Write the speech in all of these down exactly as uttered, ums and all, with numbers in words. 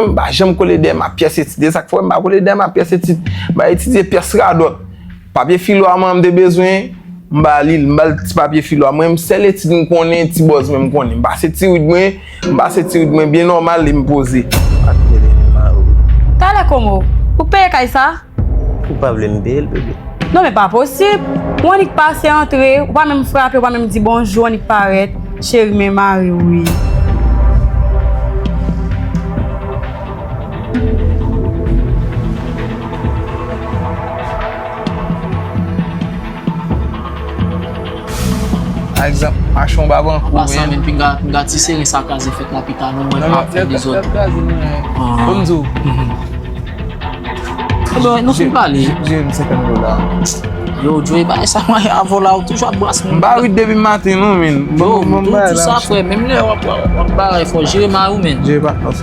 M pa janm kole dèyè m ap pyès etid. E sa k fè m pa kole dèyè m ap pyès etid. M pa etidye pyès radòt. Papye filo a manman m te bezwen, m ba li l. M ba l ti papye filo a. Mwen menm, sèl etid m konnen, ti bòz mwen m konnen. M pase ti rid mwen, m pase ti rid mwen byen nòmal e m poze. Talè Komo, ou peye kay sa? Ou pa vle m peye l, bebe? Non, men pa posib. Ou annik pase antre, ou pa menm frape, ou pa menm di bonjou, ou annik parèt. Cheri, men mari w wi. Pa egzanp, mache yon bab an kou. An pasan, men pinga, pinga ti seren sa kraze fèt la pita, non, mwen pa fè dezòd. Bon, m di w. Bon, nou fin pale. Jere m senkant dola. Yo, Joey, bagay sa mwen avè w la, ou toujou ap brase moun. M pa rit depi maten, non, men. Yo, m tou di sa, frè, menm lè w ap, w ap bagay fò, jere mari w, men. Jere pa, ok.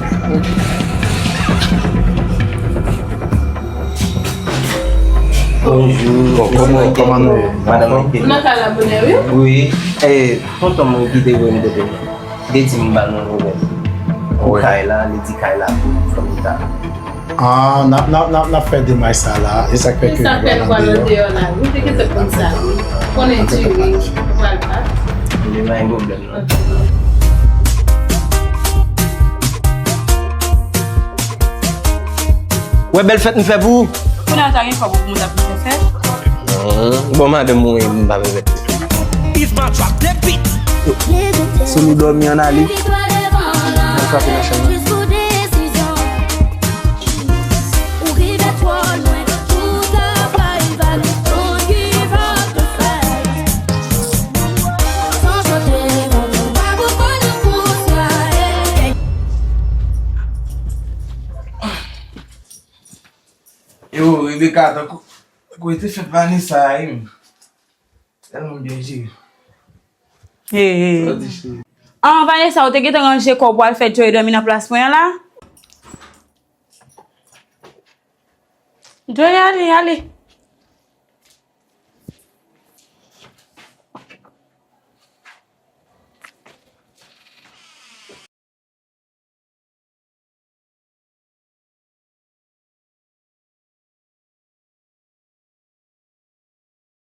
Bonjou. Bon, kòman, kòman nou ye? Madanm Mike. Ou nan kay la bonè, wi. Wi. Eh, tonton mwen ki te voye m kote nou. Li di m ba nou nouvèl. Pou kay la, li di kay la pou fanmi ta. Ah, n ap, n ap, n ap, n ap fè demach sa la. E sa k fè ke nou pral andeyò la. Wi, te gentan konn sa, wi. Konnen di wi, ou pral pa. Li pa gen pwoblèm, non. Wè bèl fèt m fè pou ou. Kounye a ta gen kòb pou moun ap fè fèt. Bon, madanm mwen, m pa bezwen. If my drop that beat. Si nou dòmi ann ale, nou frape nan chanm nan. Yo, Rebecca, tankou, tankou e te fèt Vanessa a, wi. Tèlman byen jere. Hey, hey. Sa w di, cheri? Ah, Vanessa, ou te gentan ranje kò w pou al fè Joey dòmi nan plas mwen an la? Joey, ale, ale.